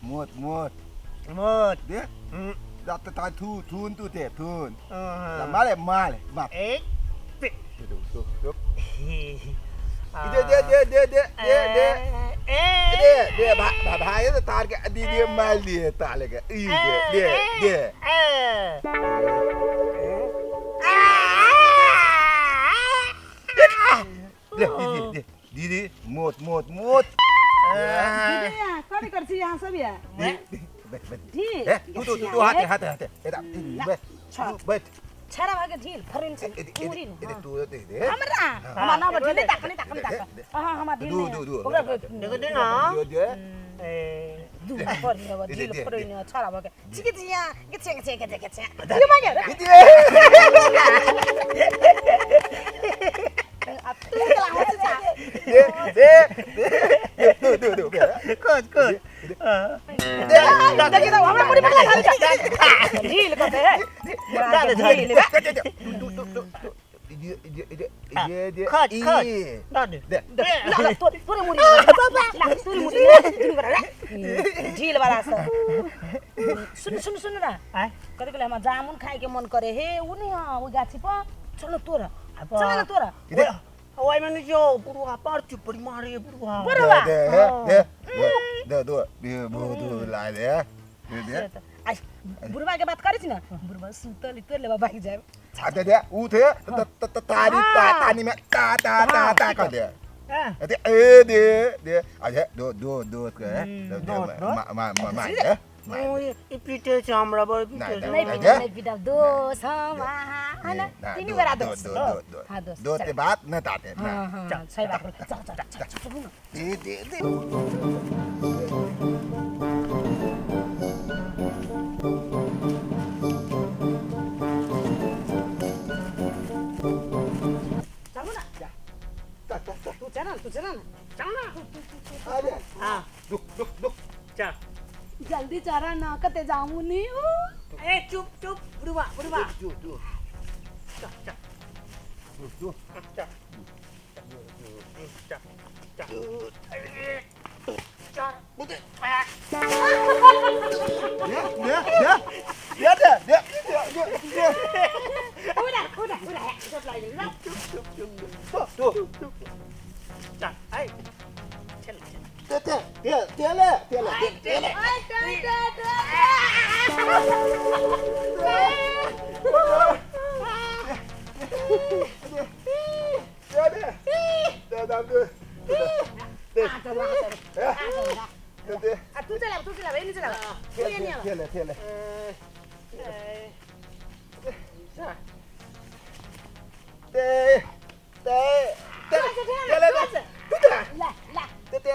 मोट मोट मोट दे दात ता थू थून तू ते थून माले माले बाप एक दो दो दे दे दे दे दे दे दे दे दे भा भाई तो तार के दी दे माल दिए ताले के ई दे दे दे दे दे दीदी मोट मोट मोट दीदी कथी कर छी यहाँ सब या ठीक तू तू तू हाथ हाथ हाथ एदा बैठ बैठ छड़ा भागे ढील फरिन से पूरी दे तू दे दे हमरा हमरा ना बैठ नहीं ताक नहीं ताक नहीं ताक हां हमरा ढील दू दू दू ओकरा देखो दे ना दे ए दू फरिन अब ढील फरिन छड़ा भागे छिके छिया के छे के छे के के छे ये मांगे अब तू चला हो जा दे दे दे दू दू दू कुछ कुछ दे देखि त हमरा मुरी पकड़ा खाली ढील कते है दे ढील दू दू दू दे दे दे दे खच खच दे दे ला तोरे तोरे मुरी ला तोरे मुरी दुनु करा ढील वाला सब सुन सुन सुन ना कति बेला हमरा जामुन खाए के मन करे हे उ नि ह उ गाछी पर चल तोरा चल न तोरा ओइ माने जो बुढुवा पार्छु परी मारे बुढुवा बुढुवा दे दे दे दे दे दू ला दे दे आ बुढुवा के बात करै छी न बुढुवा सुतल तोर लेबा भागि जाय आ दे दे उ थे त त तारी ता तानी में ता ता ता ता कर दे दे ए दे दे आ दे दो दो दो के मा मा मा दे ओइ पिटे छ हमरा बड़ पिटे नहीं पिटे नहीं पिटा दोस हम हां तीन बार दोस हां दोस दो ते बात न ताते ना हां सही बात चल चल चल चल दे दे दे चलू ना जा चल तू चल ना तू चल ना चल ना अरे हां रुक रुक रुक चल जल्दी चरा ना कते जाऊं नी ए चुप चुप बुढ़वा बुढ़वा चुप चुप चल चल चुप चल चल चल चल बुदे दे दे दे दे दे दे उड़ा उड़ा उड़ा सब लाइन ना चुप चुप चुप चुप चल ए चल चल दे दे दे ले दे ले दे ले दे दे तू चला तू चला नहीं चला तू ये नहीं दे ले दे ले दे दे दे ले ला ला दे दे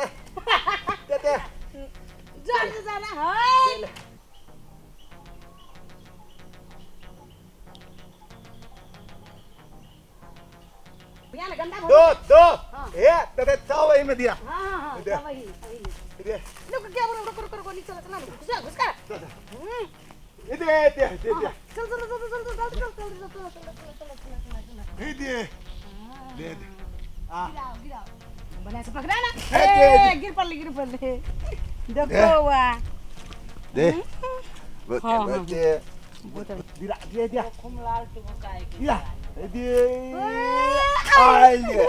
दे दे जा जा ना हाय गंदा दो दो ए ते चावई में दिया हां हां चावई दे रुक क्या बोल रुक रुक रुक नीचे चल घुस घुस कर दे दे दे दे चल चल चल चल चल चल चल चल चल चल चल दे दे दे दे आ गिराओ गिराओ बना से पकड़ा ना ए गिर पड़ले देखो वाह दे बच्चे बच्चे दिरा दे दे खुमलाल टुकाए के या दे आइए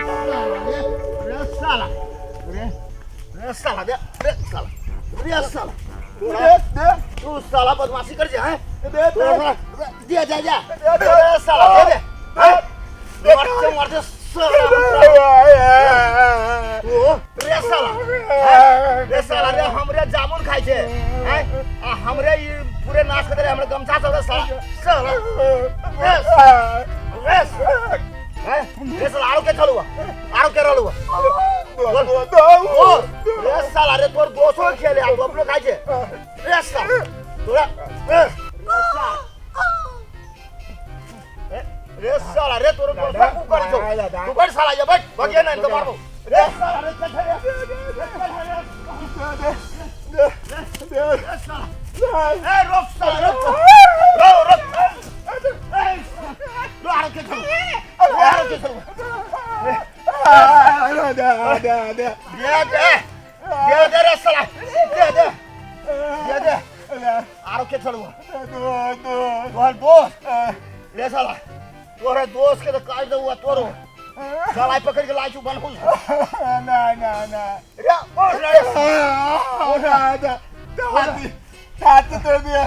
रे साला, रे रे साला, दे रे साला, रे साला, दे दे, तू साला बदमाशी कर जे हैं, दे दे दे जा जा, रे साला दे दे, मरते मरते साला, तू रे साला, रे साला रे हमरे जामुन खाइ छे हैं, आ हमरे ई पूरे नाश कर दे, हमरे गमछा सब रे साला, साला रे रे हैं, रे साला आरो के चलुआ, आरो के रहलुआ, रे साला रे तोर दोसो खेले आ तू अपनो खाइ छे रे साला, तोरा रे रे साला रे तोर दोसो कु कर छौ, तू बैठ साला ये बैठ, भगिए नै त मारबो रे साला रे चल रे रे रे साला ए रोक साला रोक रोक रोक रो आरो के चलु, आरो के चलु दे दे दे दे दे दे रे साला दे दे दे दे आरो के चलु तोहर दोस्त रे साला, तोहरे दोस्त के तो काट दे हुआ तोरो साला पकड़ के लाइ छु बनहुल ना ना ना रे ओ रे ओ ना ना छाती छाती तोड़ दिया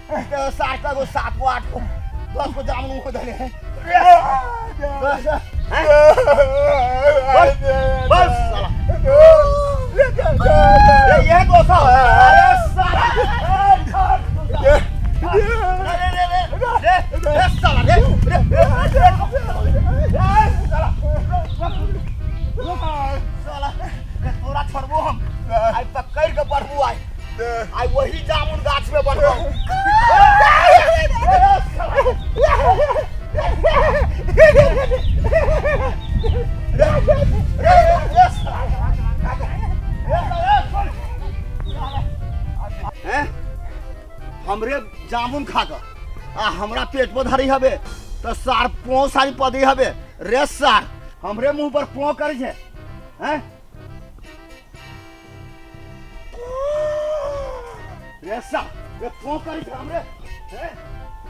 तो 7 को 7 को 8 को 10 को जामुन को धरे बस बस साला रे ये दोस्त अरे साला रे रे रे रे रे साला रे रे साला साला रे तोरा छोड़बो हम आई पकड़ के बढ़बो आई आई वही जामुन गाछ में बढ़बो। हमरे जामुन खा के आ हमरा पेट पर धरी हबे तो सार पो सारी पदी हबे रे सार हमरे मुंह पर पो कर छे हैं रे सार रे पो कर छे हमरे हैं।